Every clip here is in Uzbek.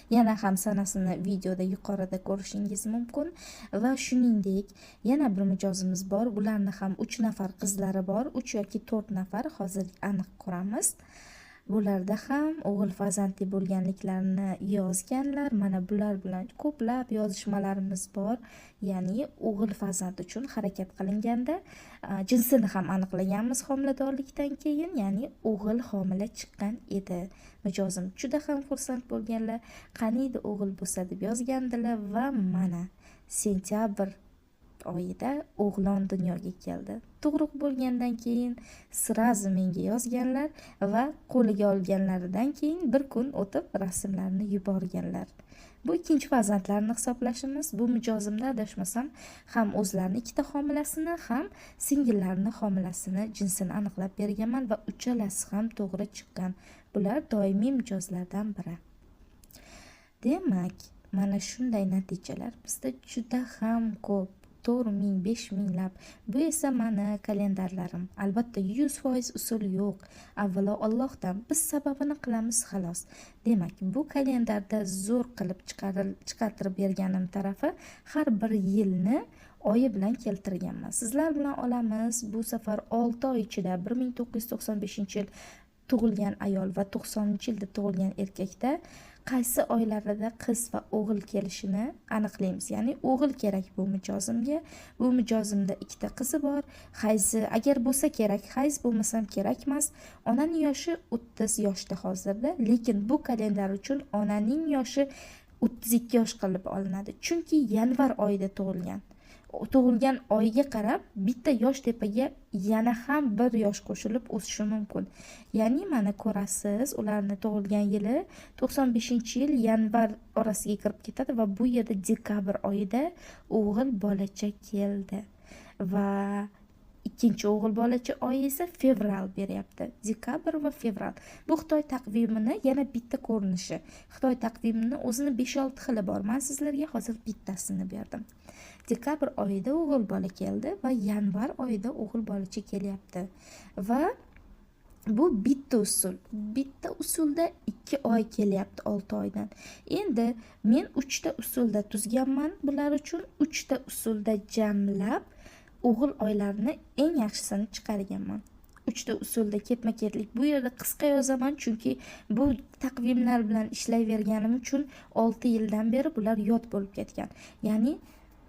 Yana ham sanasini videoda yuqorida ko'rishingiz mumkin. Va shuningdek, yana bir mijozimiz bor. Ularni ham 3 nafar qizlari bor, 3 yoki 4 nafar, hozir aniq ko'ramiz. Bularda ham o'g'il farzandli bo'lganliklarini yozganlar. Mana bular bilan ko'plab yozishmalarimiz bor. Ya'ni o'g'il farzand uchun harakat qilinganda, jinsini ham aniqlaganmiz homiladorlikdan keyin, ya'ni o'g'il homila chiqqan edi. Mijozim juda ham xursand bo'lganlar, qaniydi o'g'il bo'lsa deb yozgandilar va mana sentyabr oyida o'g'lon dunyoga keldi. Tug'ruq bo'lgandan keyin сразу menga yozganlar va qo'liga olganlaridan keyin bir kun o'tib rasmlarni yuborganlar. Bu ikkinchi farzandlarini hisoblashimiz. Bu mijozimda, adashmasam, ham o'zlarini ikkita homilasini, ham singillarini homilasini jinsini aniqlab berganman va uchalasi ham to'g'ri chiqqan. Bular doimiy mijozlardan biri. Demak, mana shunday natijalar bizda juda ham ko'p. 4000, 5000 lab. Bu esa mani kalendarlarim. Albatta, 100% usul yo'q. Avvalo Allohdan, biz sababini qilamiz, xolos. Demak, bu kalendarda zo'r qilib chiqartirib berganim tarafi, har bir yilni oyi bilan keltirganman. Sizlar bilan olamiz bu safar 6 oy ichida 1995 yil tug'ilgan ayol va 90-yilda tug'ilgan erkakda qaysi oylarida qiz va o'g'il kelishini aniqlaymiz. Ya'ni o'g'il kerak bu mijozimga. Bu mijozimda ikkita qizi bor. Hayzi agar bo'lsa kerak, hayz bo'lmasam kerak emas. Onaning yoshi 30 yoshda hozirda, lekin bu kalendar uchun onaning yoshi 32 yosh qilib olinadi, chunki yanvar oyida tug'ilgan. Tug'ilgan oyga qarab bitta yosh tepaga yana ham bir yosh qo'shilib o'sishi mumkin. Ya'ni mana ko'rasiz, ularni tug'ilgan yili 95-yil yanvar orasiga kirib ketadi va bu yerda dekabr oyida o'g'il bolacha keldi va ikkinchi o'g'il bolacha oyi esa fevral beryapti. Dekabr va fevral. Bu Xitoy taqvimini yana bitta ko'rinishi. Xitoy taqvimini o'zini 5-6 xili bor. Man sizlarga hozir bittasini berdim. Dekabr oyida o'g'il bola keldi va yanvar oyida o'g'il bolacha kelyapti. Va bu bitta usul. Bitta usulda 2 oy kelyapti 6 oydan. Endi men 3 ta usulda tuzganman bular uchun. 3 ta usulda jamlab o'g'il oylarini eng yaxshisini chiqarganman. 3 ta usulda ketma-ketlik. Bu yerda qisqa yozaman, chunki bu taqvimlar bilan ishlayverganim uchun 6 yildan beri bular yod bo'lib ketgan. Ya'ni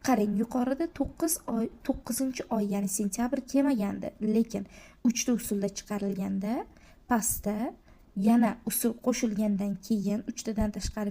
qarang, yuqorida 9 oy, 9-oy, ya'ni sentyabr kelmagandi, lekin 3 ta usulda chiqarilganda, pastda yana usul qo'shilgandan keyin 3 tadan tashqari